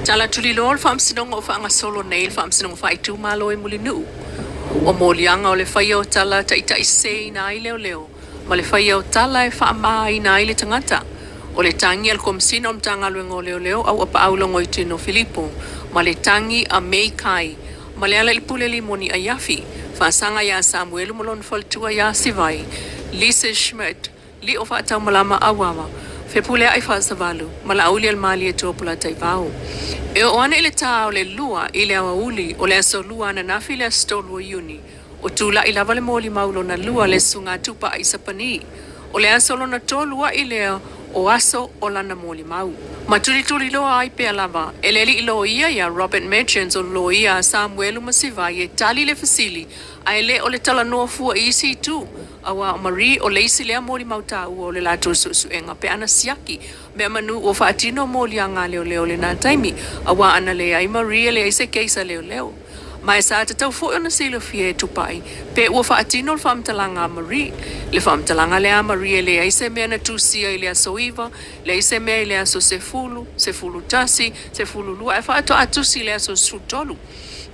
Tala tuliloa o le Faamasinoga o faagasolo nei le Faamasinoga Faaitumalo i Mulinuu. O moliaga o le faia o tala taitaiseseina ai leoleo ma le faia o tala e faamāina ai le tagata. O le tagi a le Komesina o le Matagaluega o Leoleo Auapaau Logoitino Filipo ma le tagi a May Kai ma Lealailepule Limoni Aiafi, faasaga iā Samuelu ma lona faletua iā Sivai, Lisa Schmidt, Lio Faataumalama Auava, Fepuleai Faasavalu ma Laaulialemalietoa Polataivao. E oo ane i le tā o le 2 i le aoauli o le aso Lua ananafi le aso 3 o Iuni, o tula'i lava le molimau lona lua a le Susuga a Tupaai Sapani. O le aso lona tolu a'i lea o aso o lana molimau. Ma tulituliloa ai pea lava e le alii loia iā Robert Merchants o le loia a Samuelu ma Sivai e tali le fesili ae le o le talanoa fua i isi itu aua o Marie o le isi lea molimau taua o le latou suesuega pe ana siaki meamanu ua faatino moliaga a leoleo i lena taimi aua ana leai Marie e leai se case a leoleo. Ma e sa tatau foi ona silafia e Tupai pe ua faatino le faamatalaga a Marie. Le faamatalaga lea a Marie e leai se mea na tusia i le aso 9, leai se mea i le aso 10, 11, 12 ae faatoa tusi i le aso 13.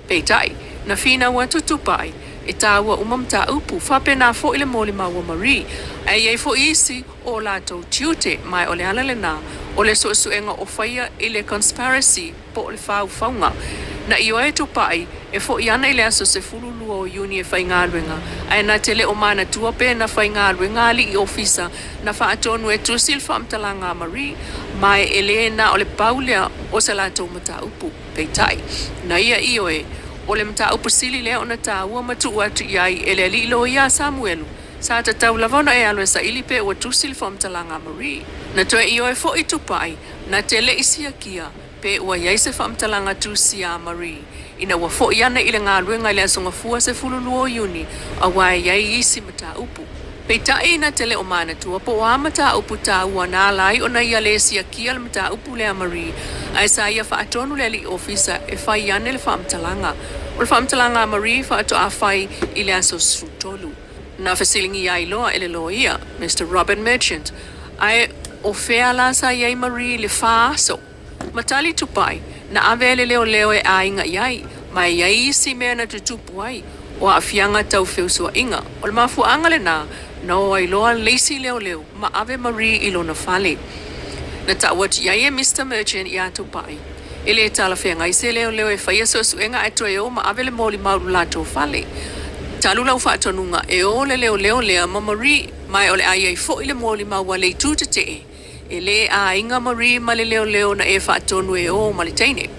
Peitai, na finau atu Tupai, e taua uma mataupu, faapena foi le molimau a Marie, ae i ai foi isi o latou tiute, ma o le ala lena o le suesuega o faia i le conspiracy po o le faufauga. Na ioe Tupai e fo'i ana i le aso 12 o Iuni e faigaluega, ae na te le o manatua pe na faigaluega alii ofisa na faatonu e tusi le faamatalaga a Marie, ma e le na o le pau lea o se latou mataupu. Peitai, na ia ioe, o le mataupu sili lea ona taua ma tuu atu i ai e le alii loia a Samuelu, sa tatau lava ona e alu e saili pe ua tusi le faamatalaga a Marie. Na toe ioe foi Tupai, na te le i siakia pe ua i ai se faamatalaga tusia a Marie ina ua fo'i ane i le galuega i le aso Gafua 12 o Iuni aua e i ai isi mataupu. Peitai, na te le o manatua po o a mataupu taua na ala ai ona ia le siakia le mataupu lea a Marie, ae sa ia faatonu le alii ofisa e fai ane le faamatalaga. O le faamatalaga a Marie faatoa fai i le aso 13. Na fesiligia ai loa e le loia, Mister Robert Merchant, ae o fea la sa i ai Marie i le fa aso? Ma tali Tupai, na ave e le leoleo e aiga i ai, ma e i ai isi mea na tutupu ai, o aafiaga tau feusuaiga. O le mafuaaga lena, na o ai loa le isi leoleo ma ave Marie i lona fale. Na tau atu i ai e Mister Merchant iā Tupai, e le talafeagai se leoleo e faia suesuega ae toe o ma ave le molimau i lo latou fale. Talu lau faatonuga e o le leoleo lea ma Marie, ma e o le a i ai foi le molimau a le itu tetee. E le aiga Marie ma le leoleo na e faatonu e o ma le teine.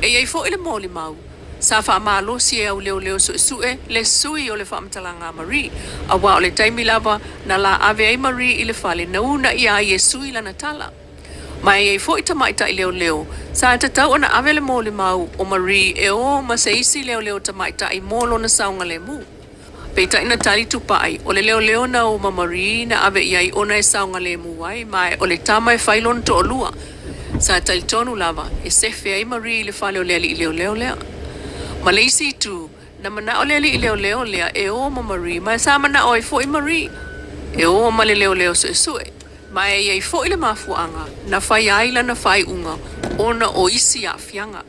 E i ai foi le molimau, sa faamalosi e au leoleo suesue le sui o le faamatalaga a Marie, aua o le taimi lava na la ave ai Marie i le fale na unaia ai e sui lana tala. Ma e i ai foi tamaitai leoleo, sa tatau ona ave le molimau o Marie e o ma se isi leoleo tamaitai mo lona saogalemu. Peitai na tali Tupai, o le leoleo na o ma Marie na ave i ai ona e saogalemu ai, ma o le tama e fai lona toalua. Sa talitonu lava e sefe ai Marie i le fale o le alii leoleo lea. Ma le isi itu, na manao le alii leoleo lea e o ma Marie, ma sa manao ai foi Marie e o ma le leoleo suesue. Ma e i ai foi le mafuaaga na fai ai lana faaiuga ona o isi aafiaga.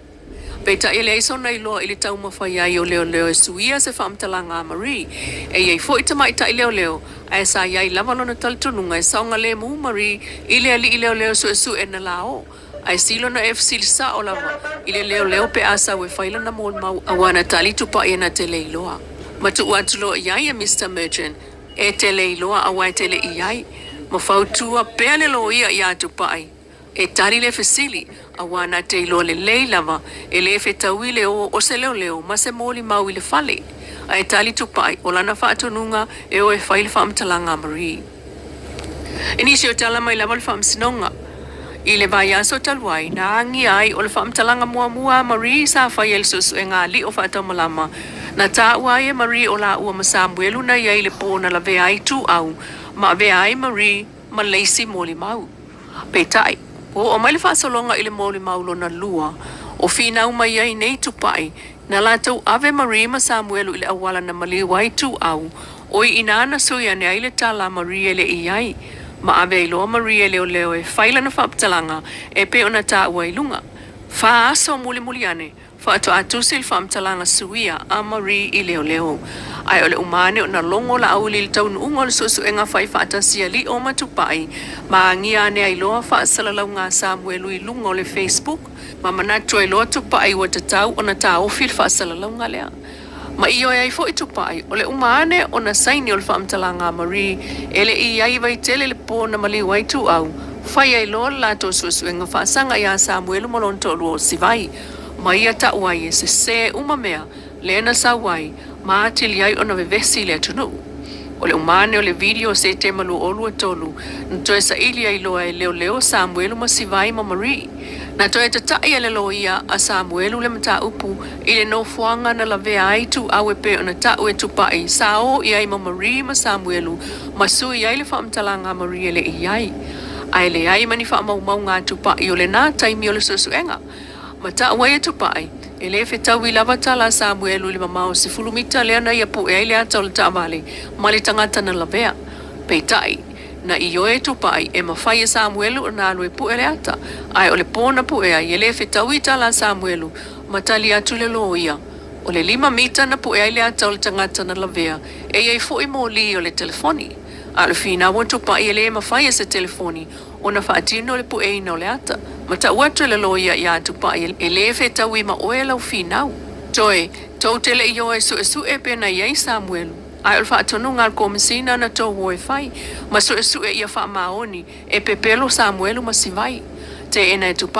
Peitai e leai sona iloa i le taumafai ai o leoleo e suia se faamatalaga a Marie. E i ai foi tamaitai leoleo, ae sa i ai lava lona talitonuga e saogalemu Marie i le alii leoleo suesue na la o, ae sili ona e fesili sao lava i le leoleo pe a sau e fai lana molimau aua na tali tupai e na te le iloa. Ma tuu atu loa i ai e Mister Merchant e te le iloa aua e te le i ai, ma fautua pea le loia iā Tupai. E tali le fesili, aua na te iloa lelei lava e le fetaui le o o se leoleo ma se molimau i le fale. Ae tali Tupai, o lana faatonuga e o e fai le faamatalaga a Marie. I nisi o tala mai lava le faamasinoga. I le vaiaso talu ai, na agia ai o le faamatalaga muamua a Marie sa faia i le suesuega alii o faataumalama. Na taua ai e Marie o laua ma Samuelu na i ai i le pō na lavea ai Tuau ma avea ai Marie ma le isi molimau. Peitai, ua oo mai le faasologa i le molimau lona lua, o finau mai ai nei Tupai, na latou ave Marie ma Samuelu i le auala na maliu ai Tuau, oi inā na sui ane ai le tala a Marie e le i ai, ma ave ai loa Marie e leoleo e fai lana faamatalaga e pei ona taua i luga. 4 aso mulimuli ane, faatoa tusi le faamatalaga suia a Marie i leoleo. Ae o le uma ane ona logo Laauli i le taunuuga o le suesuega fai faatasi a Lio ma Tupai, ma agia ane ai loa faasalalauga a Samuelu i luga o le Facebook, ma manatu ai loa Tupai ua tatau ona taofi le faasalalauga lea. Ma ioe ai foi Tupai, o le uma ane ona saini o le faamatalaga a Marie, e le i i ai Vaitele i le po na maliu ai Tuau, fai ai loa le latou suesuega faasaga iā Samuelu ma lona toalua o Sivai, ma ia tau ai e sesē uma mea lea na sau ai ma atili ai ona vevesi le atunuu. O le uma ane o le video o Setema 2023, na toe saili ai loa e leoleo Samuelu ma Sivai ma Marie. Na toe tata'i e le loia a Samuelu le mataupu i le nofoaga na lavea ai Tuau e pei ona ta'u e Tupai sa o i ai ma Marie ma Samuelu ma sui ai le faamatalaga a Marie e le i i ai. Ae leai ma ni faamaumauga a Tupai o lenā taimi o le suesuega. Ma ta'u ai e Tupai, e le fetaui lava tala a Samuelu i le mamao 10 mita lea na ia pu'e ai le ata o le taavale ma le tagata na lavea. Peitai, na ioe Tupai e mafai e Samuelu ona alu e pu'e le ata, ae o le pō na pu'e ai, e le fetaui tala a Samuelu, ma tali atu le loia, o le 5 mita na pu'e ai le ata o le tagata na lavea, e i ai foi mōlī o le telefoni. A o le finau a Tupai e le mafai e se telefoni ona faatino le pu'eina o le ata, ma ta'u atu e le loia iā Tupai e le fetaui ma oe lau finau. Toe, tou te le i o e su'esu'e pe na i ai Samuelu, ae o le faatonuga a le Komesina na tou o e fai ma su'esu'e ia faamaoni e pepelo Samuelu ma Sivai. Teena e Tupai.